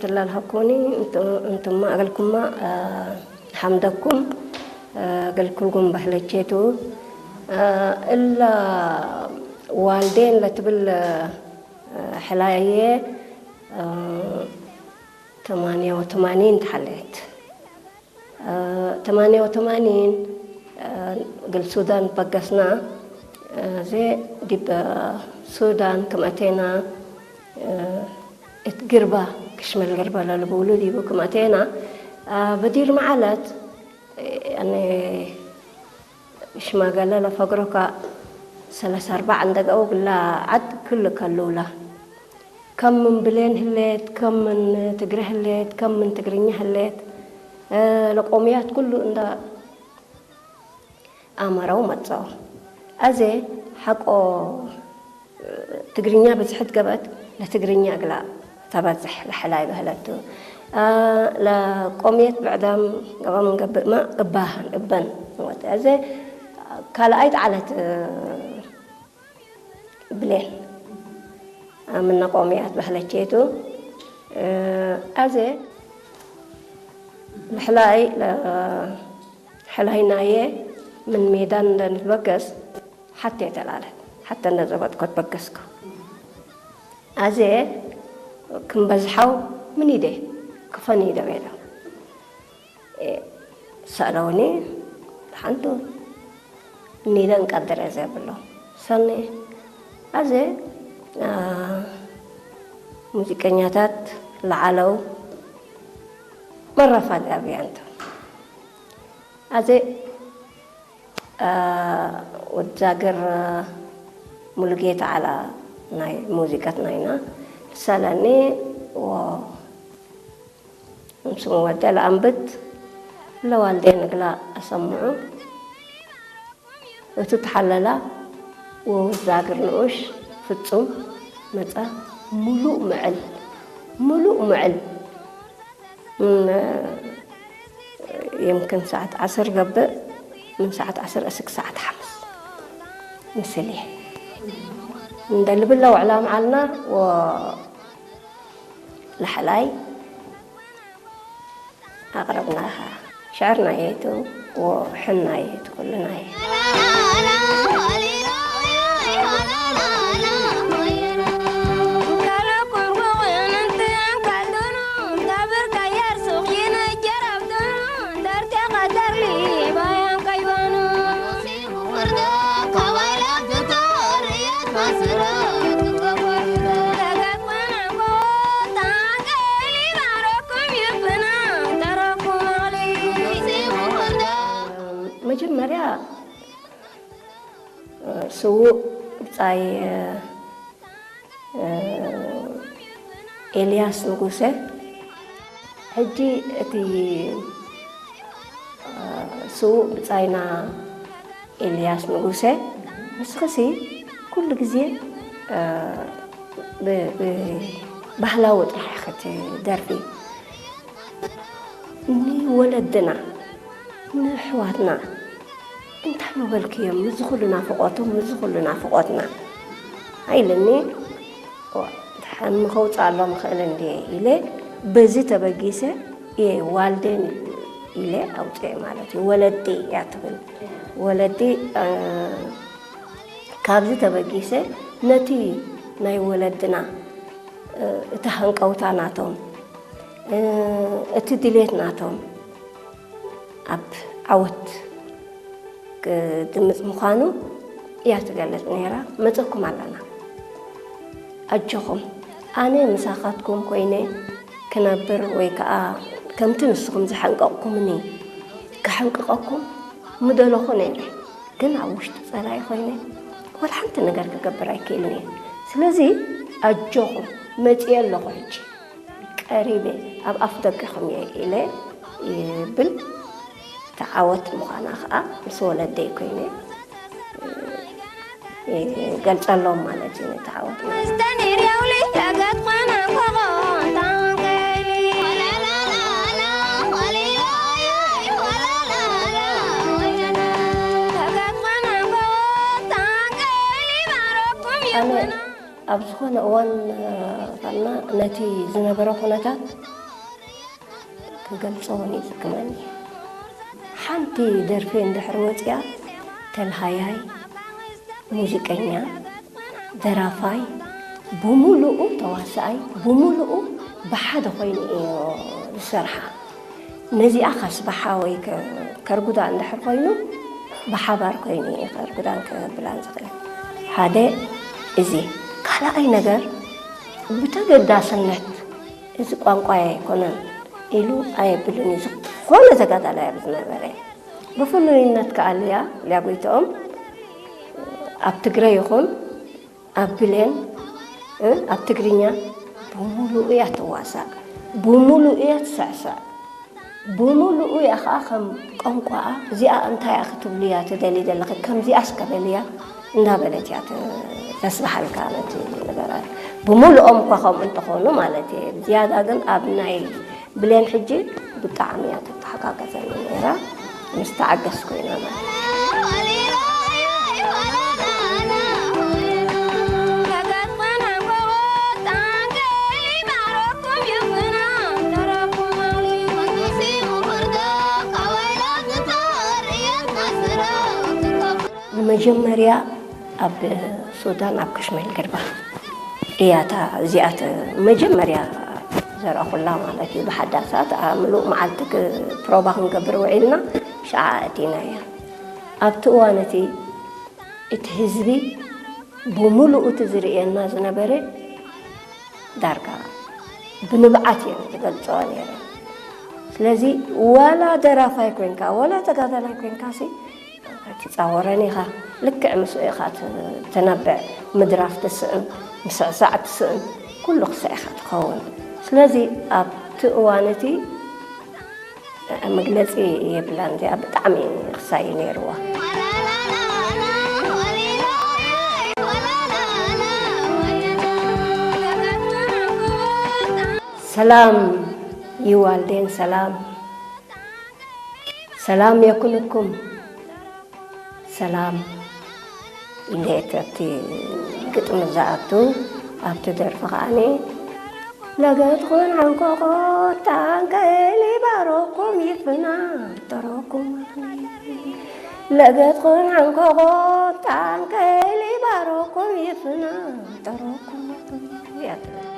ትላልሃኩኒ እንት-፣ እንትማ እገልኩማ፣ አ፣ ሓምደኩም፣ አ፣ እገልኩልኩም ባህለቼቱ፣ አ፣ እላ ዋልዴን ለትብል፣ አ፣ ሕላየ፣ አ፣ ተማንያ ወተማኒን ተሓለየት። አ፣ ተማንያ ወተማኒን፣ አ፣ እግል ሱዳን በገስና፣ አ፣ ዘ ዲብ ሱዳን ክም አቴና፣ አ፣ እት ግርባ፣ ክሽመል ግርባ ለልብሉ ዲቡ ክም አቴና፣ አ፣ በዲር መዓለት፣ ያኔ፣ ሽማገለ ለፈግሮካ ሰለሳ አርባዕ እንደገው ግላ ዓድ ክል ከልውላ። ከም ምን ብሌን ህሌት፣ ከም ምን ትግረ ህሌት፣ ከም ምን ትግርኛ ህሌት፣ እ፣ ለቆምያት ኩሉ እንዳ አመረው መጸው። አዜ ሐቆ ትግርኛ ብዝሕት ገበት ለትግርኛ እግላ ተበዝሕ ለሐላይ በህለቱ። አ፣ ለቆምየት ብዕዳም ገባ ምንገብእማ እባህን እበን ወተ። አዜ ካልኣይት ዓለት፣ እ፣ ብሌን፣ አ፣ ምነ ቆምያት በህለቼቱ። እ፣ አዜ ለሐላይ ለ-፣ ሕላይናዬ ምን ሜዳን እንደ ንትበገስ ሐቴ ተላለ። ሐተ እንደ ዘበጥኮ ትበገስኩ። አዜ ክም በዝሐው ምን ይዴ ክፈን ይደ ቤለው። እ፣ ሰአለውኒ ሐንቱ ኒደን ቀድረ ዘብሎ ሰኒ አዜ፣ አ፣ ሙዚቀኛታት ለዓለው መረፋ ጋብያንቱ አዜ፣ አ፣ ወድ ዛግር ሙሉጌታ ዓላ ናይ ሙዚቀት ናይና ሰለኒ ወ-፣ እምስም ወደ ለአንብት ለዋልዴ ንግላ አሰምዑ። እቱ ተሓለላ ወወድ ዛግር ንኡሽ ፍጹም መጻ። ሙሉእ ምዕል፣ ሙሉእ ምዕል ምን የምክን ሰዓት ዓስር ገብእ፣ ምን ሰዓት ዓስር እስክ ሰዓት ሓምስ ምስል እየ። እንደ ልብለ ውዕላ መዓልና ወ-፣ ለሐላይ አቅረብናኻ። ሽዕርና የቱ ወሕና የቱ ኩልና የቱ። መጀመርያ፣ እ፣ ስዉእ ብጻይ፣ እ፣ እ፣ ኤልያስ ንጉሰ፣ ሕጂ እቲ፣ እ፣ ስዉእ ብጻይና ኤልያስ ንጉሰ፣ ንስኽሲ ኩሉ ግዜ፣ እ፣ ብ-፣ ብ-፣ ባህላዊ ጥራሕ ኢኺ ትደርፊ። ንወለድና፣ ንኣሕዋትና እንታይ ምበልክዮም? ምስዚ ኩሉ ናፍቖቶም፣ ምስዚ ኩሉ ናፍቖትና ኣይልኒ። ዋ፣ ድሓን ምኸውፅኣሎም እኽእል እንድየ ኢለ፣ በዚ ተበጊሰ እየ ዋልዴን ኢለ ኣውፅኤ ማለት እዩ። ወለዲ እያ ትብል። ወለዲ፣ እ፣ ካብዚ ተበጊሰ ነቲ ናይ ወለድና፣ እ፣ እቲ ሃንቀውታ ናቶም፣ እ፣ እቲ ድሌት ናቶም ኣብ ዓወት ክድምፅ ምዃኑ እያ ትገልፅ ነይራ። መፀኩም ኣለና። ኣጆኹም፣ ኣነ ምሳኻትኩም ኮይነ ክነብር ወይ ከዓ ከምቲ ንስኹም ዝሓንቀቕኩምኒ ክሕንቅቐኩም ምደለኹ ነይረ። ግን ኣብ ውሽጢ ጸላኢ ኮይነ ወላ ሓንቲ ነገር ክገብር ኣይክእልን እየ። ስለዚ ኣጆኹም፣ መጺኤ ኣለኹ፣ ሕጂ ቀሪበ፣ ኣብ ኣፍ ደገኹም እየ ኢለ ይብል። ተዓወት ምዃና ኸኣ ምስ ወለደይ ኮይነ ይገልጸሎም ማለት እዩ፣ ነቲ ዓወት ማለት እዩ። ኣነ ኣብ ዝኾነ እዋን፣ እ፣ ፋና ነቲ ዝነበረ ኩነታት ክገልጾ እውን ይዝክመኒ። ሓንቲ ደርፊ እንድሕር ወፂኣ፣ ተልሃያይ፣ ሙዚቀኛ፣ ደራፋይ፣ ብምሉኡ ተዋሳኣይ፣ ብምሉኡ ብሓደ ኮይኑ እዩ ዝሰርሓ። ነዚኣ ካስ ብሓወይ ከ-፣ ከርጉዳ እንድሕር ኮይኑ፣ ብሓባር ኮይኑ እዩ ከርጉዳን ከብላን ዝኽእል። ሓደ እዚ። ካልኣይ ነገር፣ ብተገዳስነት እዚ ቋንቋይ ኣይኮነን ኢሉ ኣየብልን እዩ። ዝኾነ ተጋዳላይ ኣብ ዝነበረ፣ ብፍሉይነት ከኣ ልያ፣ ልያ ጎይትኦም ኣብ ትግረ ይኹን ኣብ ብሌን፣ እ፣ ኣብ ትግርኛ ብምሉኡ እያ ትዋሳእ፣ ብምሉኡ እያ ትስዕስዕ፣ ብምሉኡ እያ ኸዓ ከም ቋንቋኣ፣ እዚኣ እንታይ እያ ክትብልያ ትደሊ ዘለኺ፣ ከምዚኣ እስከ በልያ እንዳበለት እያ ተ-፣ ተስብሓልካ ነቲ ነገራት። ብምሉኦም እኳ ከምኡ እንተኾኑ ማለት እየ። ዝያዳ ግን ኣብ ናይ ብሌን ሕጂ ብጣዕሚ እያ ትተሓጋገዘኒ ነይራ። ምስ ተዓገስኩ ኢና ማለት። ንመጀመርያ ኣብ ሱዳን ኣብ ከሽመል ገርባ እያ እታ እዚኣ መጀመርያ ዘርኣኹላ ማለት እዩ። ብሓዳር ሰዓት ኣብ ምሉእ መዓልቲ ክ-፣ ፕሮባ ክንገብር ውዒልና፣ ሽዓ ኣእቲናያ። ኣብቲ እዋን እቲ፣ እቲ ህዝቢ ብምሉኡ እቲ ዝርእየና ዝነበረ ዳርጋ ብንብዓት እየን ዝገልጸኦ ነይረን። ስለዚ ዋላ ደራፋይ ኮንካ፣ ዋላ ተጋዳላይ ኮንካ ሲ፣ ኣይትጻወረን ኢኻ። ልክዕ ምስኡ ኢኻ ት-፣ ትነብዕ። ምድራፍ ትስእን፣ ምስዕሳዕ ትስእን፣ ኩሉ ክሳዕ ኢኻ ትኸውን። ስለዚ ኣብቲ እዋን እቲ መግለጺ የብላን እዚኣ፣ ብጣዕሚ ክሳይ ነይርዋ። ሰላም ይዋልዴን ሰላም፣ ሰላም የኩንኩም፣ ሰላም ኢለት ኣብቲ ግጥሚ ዝኣቱ፣ ኣብቲ ደርፊ ከዓኒ ለገትኩን ዓንኮቆ ታንቀሊ ባሮኩም ይፍና ተረኩም ለገትኩን ዓንኮቆ ታንቀሊ ባሮኩም ይፍና ተረኩም እያ ትብል።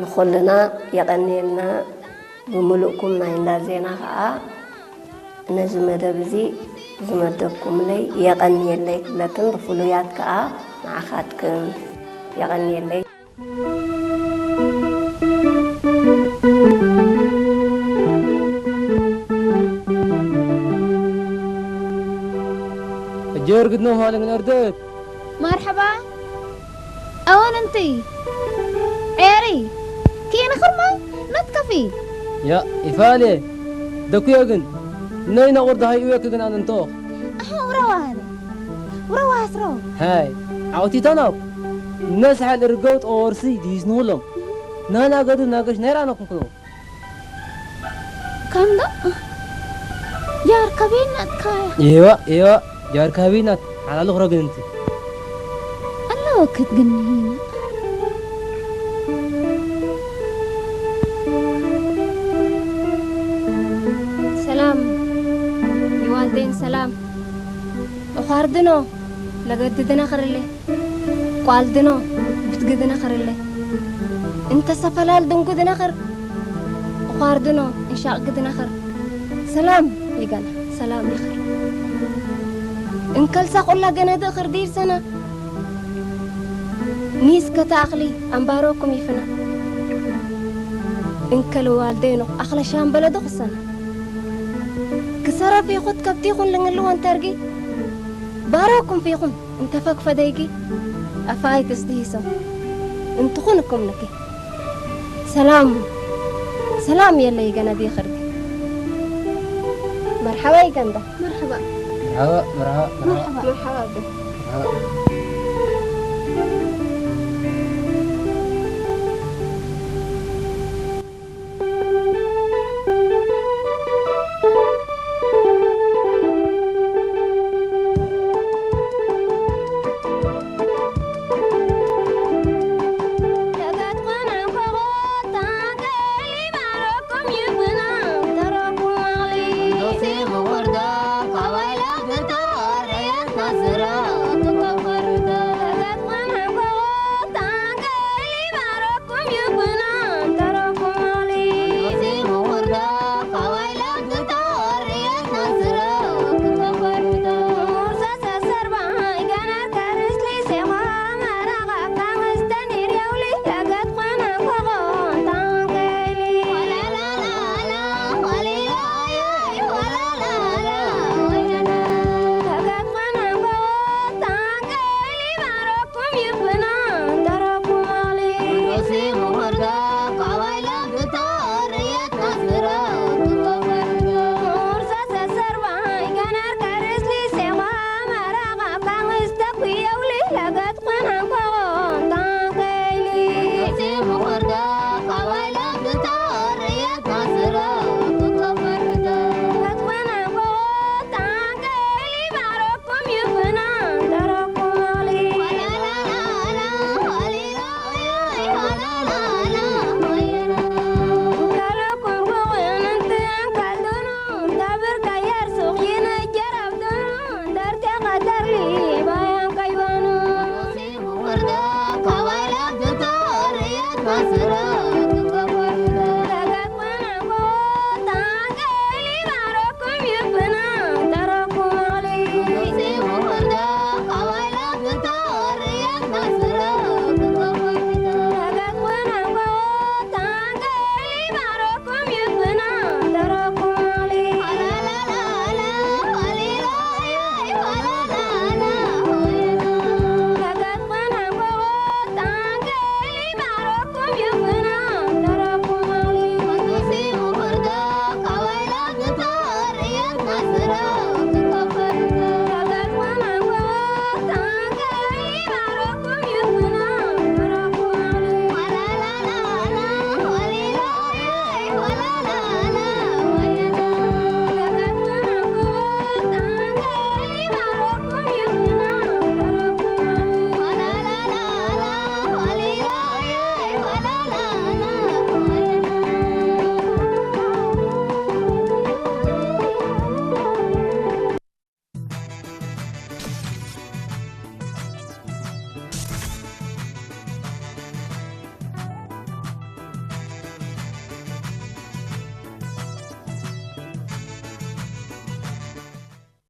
ንኹልና የቐንየልና። ብምሉእኩም ናይ እንዳ ዜና ኸኣ ነዚ መደብ እዚ ዝመደብኩምለይ የቐንየለይ ክብለክን፣ ብፍሉያት ከኣ ንዓኻትክን የቐንየለይ። እጀር ግድነ ኋለ ምን እርደት። መርሐባ። ኣወን እንቲ ዔሪ ኪንኽርማ መትከፊ። ያ ይፋሌ ደኩዮ ግን ነይ ነቑር ደሃይ እወክ ግን ኣነ እንቶ። ኣሃ ውረዋን ውረዋ ኣስሮ። ሃይ ዓውቲታናው ነስሐል እርገው ጠወርሲ ዲስንሁሎም ናና ገዱ ናገሽ ነይራ ነኩንኩኖ። ከምዶ ጃር ከቤናት ካያ። ኤዋ ኤዋ ጃር ከቤናት ሓላሉ ክረግን እንት ኣለወክት ግን ሰላም ይዋልዴን ሰላም። እዃርድኖ ለገድድነ ኽርሌ ቋልድኖ ብትግድነ ኽርሌ እንተ ሰፈላል ድንጉድነ ኽር እዃርድኖ እንሻቕ ግድነ ኽር ሰላም ይገና ሰላም ይኽር እንከልሳ ቁላ ገነድእ ኽር ዲር ሰና ኒስ ከተኣኽሊ ኣምባሮኩም ይፍና እንከል ዋልደይኖ ኣኽለ ሻምበለዶ ኽሰና ክሰረፍ ይኹት ከብቲ ይኹን ልንግልወን ተርጊ ባሮኩም ፊኹን እንተፈግፈደይጊ ኣፋይ ትስድሂሶ እንትኹን እኩም ንኪ ሰላም ሰላም የለይ ገነዲ ኽርጊ መርሓባ ዩጋንዳ። መርሓባ። መርሓባ መርሓባ መርሓባ መርሓባ ኣቦ። መርሓባ።